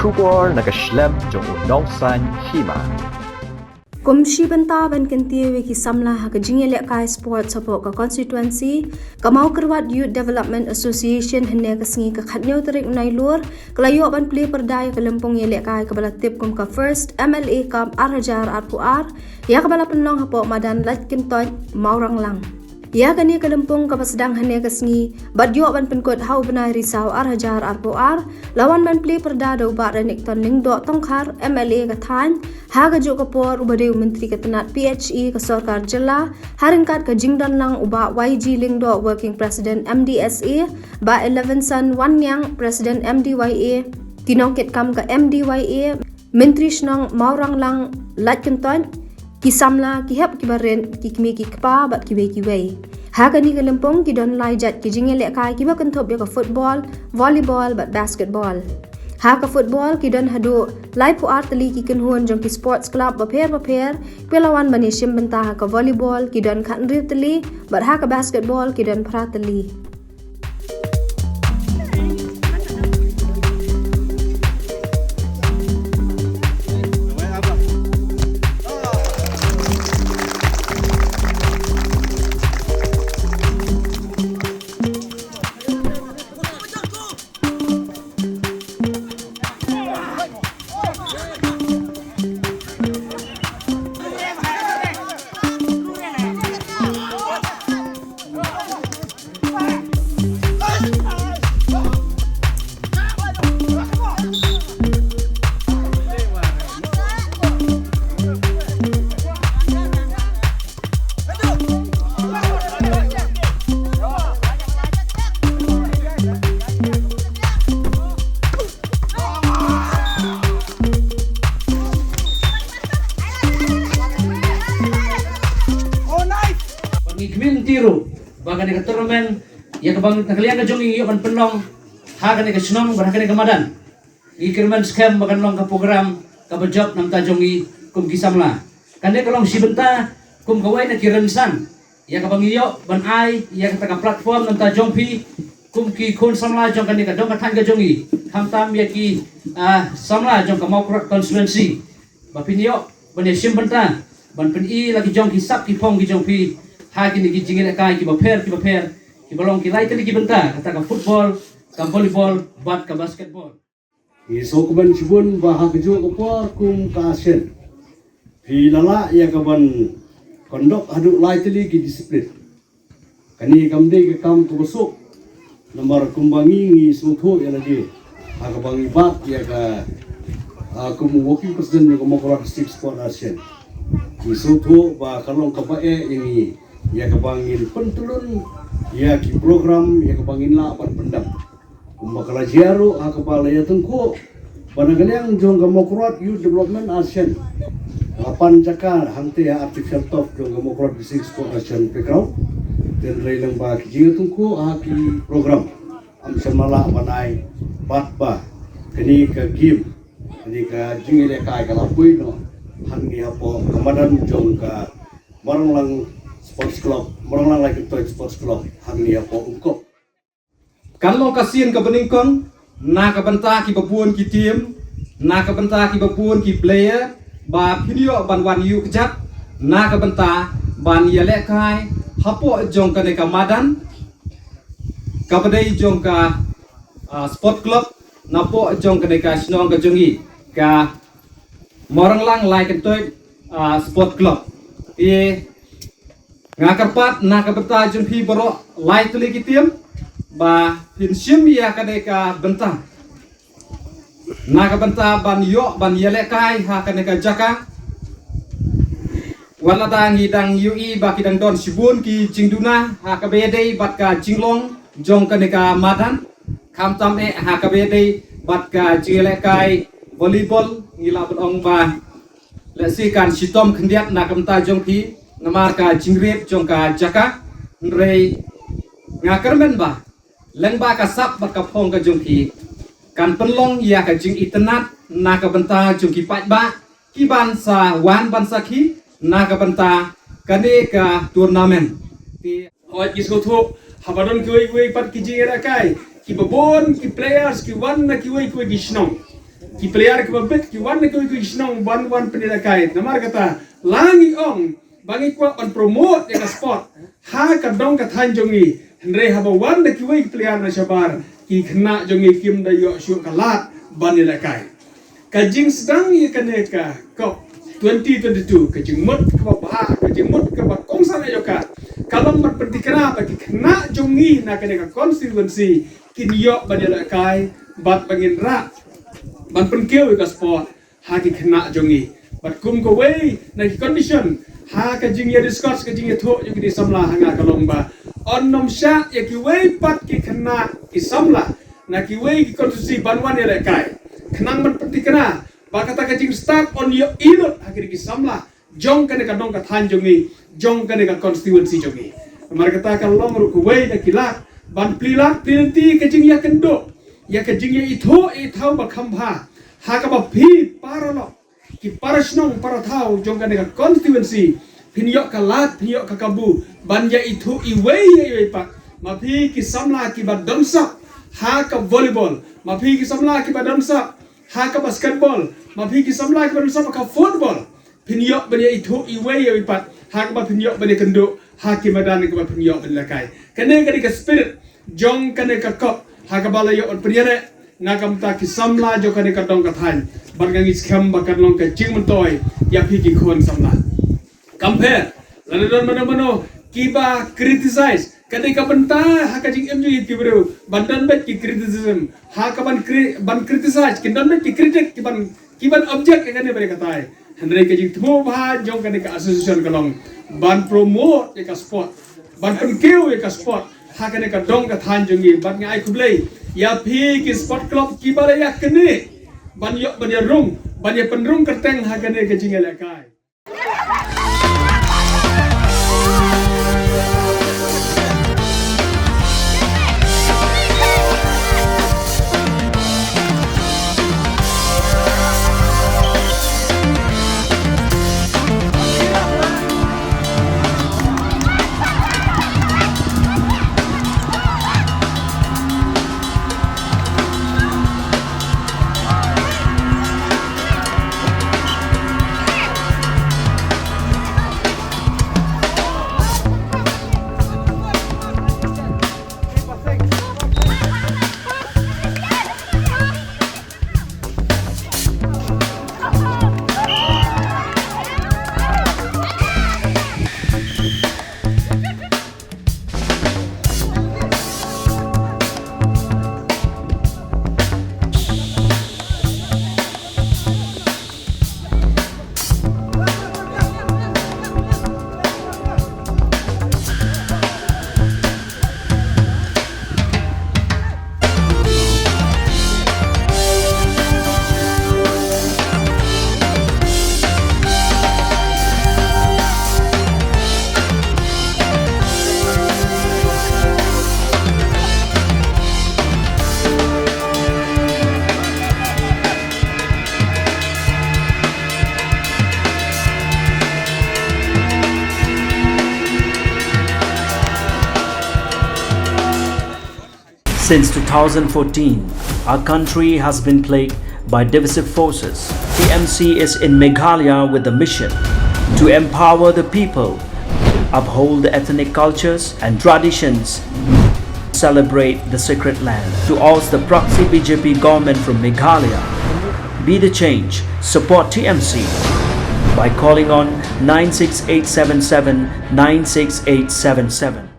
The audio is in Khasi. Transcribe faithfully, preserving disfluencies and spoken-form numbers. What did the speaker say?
Khubor na ka shlem jong u nongsan hima. Kum shi bynta ban kyntiew ïa ki samla ha ka jingïalehkai sport hapoh ka constituency, ka Mawkyrwat Youth Development Association hynne ka sngi ka khatñiew tarik u Nailur, ka la ïoh ban plie pyrda ïa ka lympung ïalehkai kaba la tip kum ka First M L A Cup ar hajar arphew ar, ïa kaba la pynlong hapoh madan Laitkyntoit, Mawranglang. Ïa kane ka lympung kaba sdang hynne ka sngi, bad ïoh ban pynkut ha u bnai Risaw ar hajar arphew ar, la wan ban plie pyrda da u Bah Renikton Lyngdoh Tongkhar, M L A ka thaiñ, ha kajuh ka por uba dei u Myntri ka tnat P H E ka sorkar jylla, ha ryngkat ka jingdon lang u Bah Y G Lyngdoh, Working President M D S A, Bah Elevenson Wanniang, President M D Y A, ki nongkitkam ka M D Y A, Myntri Shnong Mawranglang Laitkyntoit, ki samla, ki hep ki barit, ki kmie ki kpa bad kiwei kiwei. Ha kane ka lympung ki don lai jait ki jingïalehkai kiba kynthup ïa ka football, volleyball bad basketball. Ha ka football ki don haduh laiphew ar tylli ki kynhun jong ki sports club bapher bapher, kiba la wan ban ïashim bynta. Ha ka volleyball ki don khathynriew tylli bad ha ka basketball ki don phra tylli. Bad ngi kmen ti ruh ba kane ka tournament, ïa kaba na ka liang ka jong ngi ïoh ban pynlong ha kane ka shnong bad ha kane ka madan, ngi kyrmen skhem ba kan long ka program kaba jop na ka bynta jong ngi kum ki samla. Kane ka long shi bynta kum kawei na ki rynsan ïa kaba ngi ïoh ban ai ïa kata ka platform na ka bynta jong phi kum ki khun samla jong kane ka dong ka thaiñ ka jong ngi, khamtam ïa ki, ah, samla jong ka Mawkyrwat constituency, ba phin ïoh ban ïashim bynta, ban pyni la ki jong ki sap ki phong ki jong phi ha kine ki jingïalehkai kiba pher kiba pher, kiba long ki lai tylli ki bynta, kata ka football, ka volleyball bad ka basketball. Ngi sngewkmen shibun ba ha kajuh ka por kum ka ASEAN phi la lah ïa ka ban conduct haduh lai tylli ki discipline. Kane kam dei ka kam kaba suk. Namar kumba ngi, ngi sngewthuh ïa lade ha kaba ngi bat ïa ka, ah, kum u working president jong ka Mawkyrwat District Sport ASEAN. Ngi sngewthuh ba ka long kaba eh ïa ngi ïa kaba ngin pyntlun ïa ki program ïa kaba ngin lah ban pyndem. Kumba ka la jia ruh ha kaba la ïatyngkhuh ba na ka liang jong ka Mawkyrwat Youth Development ASEAN la pan jaka hangtei ha artificial turf jong ka Mawkyrwat District Sport ASEAN Playground. Hynrei lyngba ki jingïatyngkhuh ha ki program, ym shym la lah ban ai bad ba kane ka game, kane ka jingïalehkai ka la poi noh hangne hapoh ka madan jong ka Mawranglang Sports Club, Mawranglang Laitkyntoit Sports Club hangne hapoh Umkop. Kan long ka sien kaba nyngkong na ka bynta kiba bun ki team, na ka bynta kiba bun ki player, ba phin ïoh ban wan ïuh kjat na ka bynta ban ïalehkai hapoh jong kane ka madan kaba dei jong ka, ah, sport club, napoh jong kane ka shnong ka jong ngi, ka Mawranglang Laitkyntoit, ah, Sport Club. Te nga kyrpad na ka bynta jong phi baroh lai tylli ki team ba phin shim ïa kane ka bynta na ka bynta ban ïoh ban ïalehkai ha kane ka jaka. Wat lada ngi dang ïohi ba ki dang don shibun ki jingduna ha kaba ïadei bad ka jinglong jong kane ka madan, khamtam eh ha kaba ïadei bad ka jingïalehkai volleyball, ngi lah ban ong ba lehse kan shitom khyndiat na ka bynta jong phi namar ka jingrit jong ka jaka. Hynrei nga kyrmen ba lyngba ka sap bad ka phong ka jong phi kan pynlong ïa ka jingitynnad na ka bynta jong ki paidbah ki ban sa wan ban sakhi na ka bynta kane ka tournament. Te hooid, ngi sngewthuh haba don kiwei kiwei pat ki jingïalehkai kiba bun ki players ki wan na kiwei kiwei ki shnong. Ki player kiba bit ki wan na kiwei kiwei ki shnong ban wan pynïalehkai. Namar kata la ngi ong ba ngi kwah ban promote ïa ka sport ha ka dong ka thaiñ jong ngi. Hynrei haba wan da kiwei ki player na shabar, ki khynnah jong ngi kim da ïoh shuh ka lad ban ïalehkai. Ka jingsdang ïa kane ka COP twenty twenty-two, ka jingmut kaba bha, ka jingmut kaba kongsan aïu ka, ka long ban pyntikna ba ki khynnah jong ngi na kane ka constituency kin ïoh ban ïalehkai bad ba ngin rah ban pynkiew ïa ka sport ha ki khynnah jong ngi. Bad kum kawei na ki condition ha ka jingïa discuss, ka jingïathuh ïa kine samla ha nga ka long ba yn nym shah ïa kiwei pat ki khynnah ki samla na kiwei ki constituency ban wan ïalehkai. Khnang ban pyntikna ba kata ka jingstad yn ïohi lut ha kine ki samla jong kane ka dong ka thaiñ jong ngi, jong kane ka constituency jong ngi. Namar kata ka long ruh kawei na ki lad ban plie lad plie lynti ka jingïakynduh ïa ka jingïaithuh ïa i thaw ba kham bha ha kaba phi para lok, ki para shnong para thaw jong kane ka constituency phin ïoh ka lad, phin ïoh ka kabu ban ïaithuh iwei ïa iwei pat. Ma phi ki samla kiba don sap ha ka volleyball, ma phi ki samla kiba don sap ha ka basketball, ma phi ki samla kiba don sap ha ka football, phin ïoh ban ïaithuh iwei ïa iwei pat ha kaba phin ïoh ban ïakynduh ha ki madan kaba phin ïoh ban ïalehkai. Kane ka dei ka spirit jong kane ka COP ha kaba la ïoh ban pynïaleh na ka bynta ki samla jong kane ka dong ka thaiñ. Bad nga ngeit skhem ba kan long ka jingmyntoi ïa phi ki khun samla. Kam pher, lada don mano mano kiba criticize, ka dei ka bynta ha ka jingim jong ki briew ban don beit ki criticism, ha ka ban cri-, ban criticize, kin don beit ki critic kiban, kiban object ïa kane ba dei katai. Hynrei ka jingthmu bha jong kane ka association ka long ban promote ïa ka sport, ban pynkiew ïa ka sport ha kane ka dong ka thaiñ jong ngi. Bad nga ai khublei ïa phi ki sport club kiba la ïa kane ban ïoh ban ïa rung, ban ïa pynrung kyrteng ha kane ka jingïalehkai. Since two thousand fourteen, our country has been plagued by divisive forces. T M C is in Meghalaya with the mission to empower the people, uphold the ethnic cultures and traditions, celebrate the sacred land. To oust the proxy B J P government from Meghalaya, be the change, support T M C by calling on nine six eight seven seven nine six eight seven seven.